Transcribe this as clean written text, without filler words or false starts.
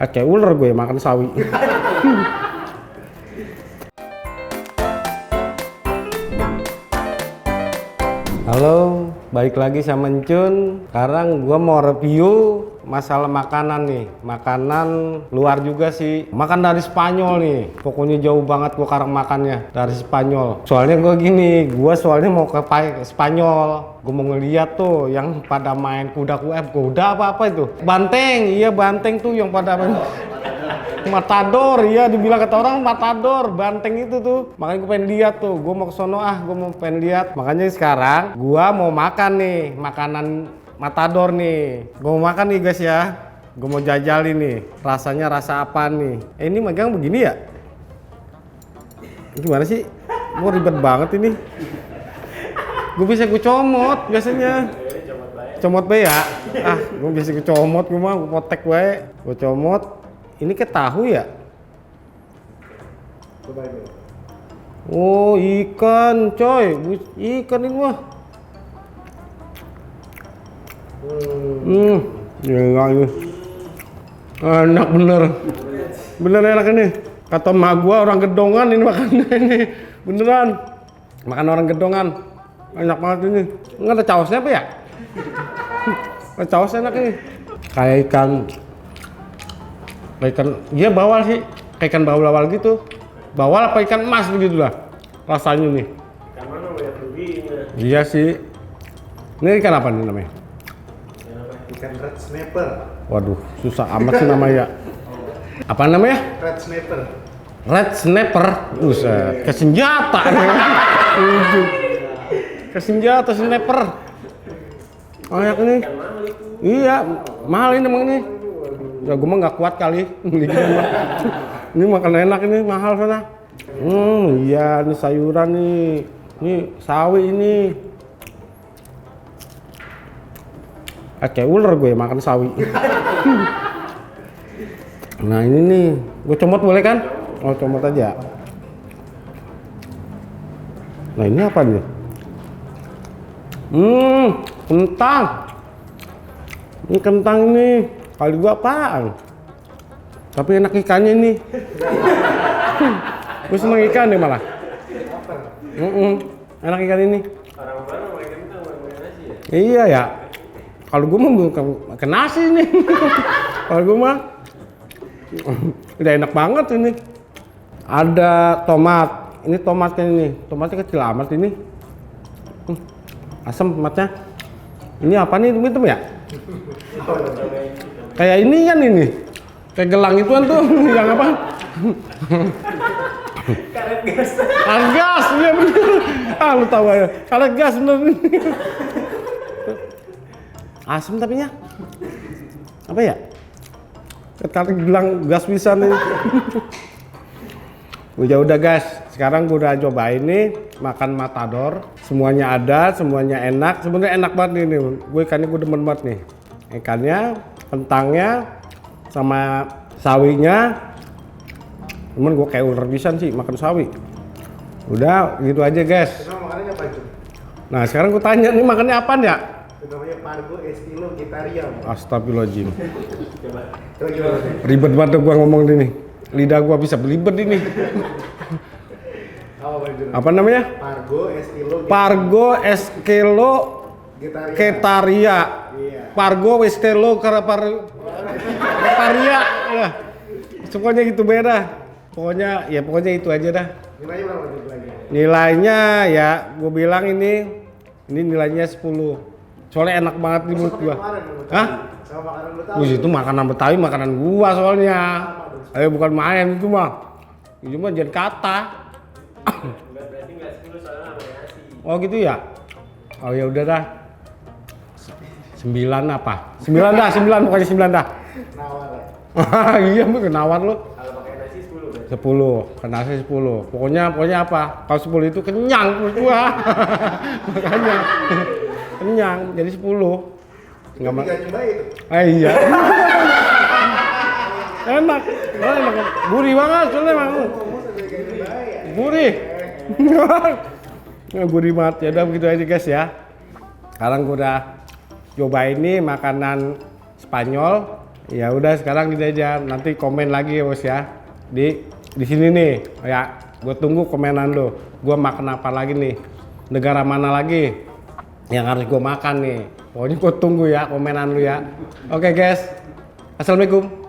Kayak ular gue makan sawi. Halo, balik lagi sama Encun. Sekarang gua mau review masalah makanan nih. Makanan luar juga sih. Makan dari Spanyol nih. Pokoknya jauh banget gua sekarang makannya dari Spanyol. Soalnya gua soalnya mau ke Spanyol. Gua mau ngeliat tuh yang pada main kuda apa itu? Banteng, iya banteng tuh yang pada main. Matador, iya dibilang kata orang matador, banteng itu tuh. Makanya gue pengen lihat tuh, gue mau ke sono gue mau pengen lihat. Makanya sekarang gue mau makan nih, makanan matador nih. Gue mau makan nih guys ya. Gue mau jajalin nih, rasanya rasa apa nih. Ini megang begini ya? Gimana sih? Gue ribet banget ini. Gue bisa gue comot biasanya. Comot be ya? Gue bisa gue comot, gue mah gue potek gue. Gue comot. Ini ke tahu ya? Coba itu. Oh ikan coy, ikan ini mah. Ya ini. Enak bener. Bener enak ini. Kata emak gua orang gedongan ini makannya ini. Beneran. Makan orang gedongan. Enak banget ini. Enggak ada caosnya apa ya? Caosnya enak ini. Kayak ikan, iya bawal sih, kayak ikan bawal gitu. Bawal apa ikan emas begitu lah rasanya nih. Ikan mana banyak ruginya? Iya sih. Ini ikan apa nih namanya? Ikan red snapper. Waduh, susah amat sih namanya. Apa namanya? Red snapper. Red snapper. Buset, ke senjata. Ke senjata snapper. Banyak ini. Iya, mahal ini emang ini. Ya gue mah nggak kuat kali. Ini makan enak ini, mahal sana. Iya, ini sayuran nih. Ini sawi ini. Kayak ular gue makan sawi. Nah ini nih, gue comot boleh kan? Oh comot aja. Nah ini apa nih? Kentang. Ini kentang ini. Kali gua apaan? Tapi enak ikannya ini. Gue seneng ikan deh malah. Enak ikan ini. Orang-orang makan kentang makan nasi ya? Iya ya. Kalau gue mah makan nasi nih. Kalau gue mah udah enak banget ini. Ada tomat. Ini tomatnya ini. Tomatnya kecil amat ini. Asam tomatnya. Ini apa nih? Hitam ya? Kayak ini kan ini. Kayak gelang ituan tuh. Yang apa? Karet gas. Karet gas, iya bener. Lu tahu aja. Karet gas bener nih. Asam tapi nya. Apa ya? Karet gelang gas bisa nih. Udah guys, sekarang gue udah coba ini makan matador, semuanya ada, semuanya enak, sebenarnya enak banget nih. Gue ikannya gue demen banget nih, ikannya, kentangnya, sama sawinya. Cuman gue kayak ular pisan sih makan sawi. Udah gitu aja guys. Emang makannya apa itu? Nah sekarang gue tanya nih makannya apaan ya? Itu namanya Pargo Estilo Gitaria. Astagfirullahaladzim. Coba gimana? Ribet banget gue ngomong ini. Lidah gua bisa belibet ini. Apa namanya? Pargo Estilo Pargo Estilo Getaria. Iya. Pargo Estilo Getaria. Ya. Semuanya gitu beda. Pokoknya itu aja dah. Nilainya berapa lagi? Nilainya ya gue bilang ini nilainya 10. Soalnya enak banget di mulut gua. Hah? Sama makanan Betawi. Itu makanan Betawi, makanan gua soalnya. Ayo bukan main itu mah. Itu mah jangan kata. Berarti nggak 10 soalnya sama nasi. Oh gitu ya? Oh ya udah dah. 9 apa? 9 dah, 9 pokoknya 9 dah. Nawar ya? Iya, mau kenawar lu. Kalau pakai nasi 10 berarti? 10, kena nasi 10. Pokoknya apa? Kalau 10 itu kenyang menurut gua. Makanya kenyang jadi 10. Enggak mah. Coba itu. Iya. Enak. Gurih banget soalnya emang. Gurih. Gurih banget. Ya udah begitu aja guys ya. Sekarang gua udah coba ini makanan Spanyol. Ya udah sekarang gini aja, nanti komen lagi ya bos ya. Di sini nih, ya gue tunggu komenan lo. Gue makan apa lagi nih? Negara mana lagi yang harus gue makan nih? Pokoknya gue tunggu ya komenan lu ya. Oke guys, assalamualaikum.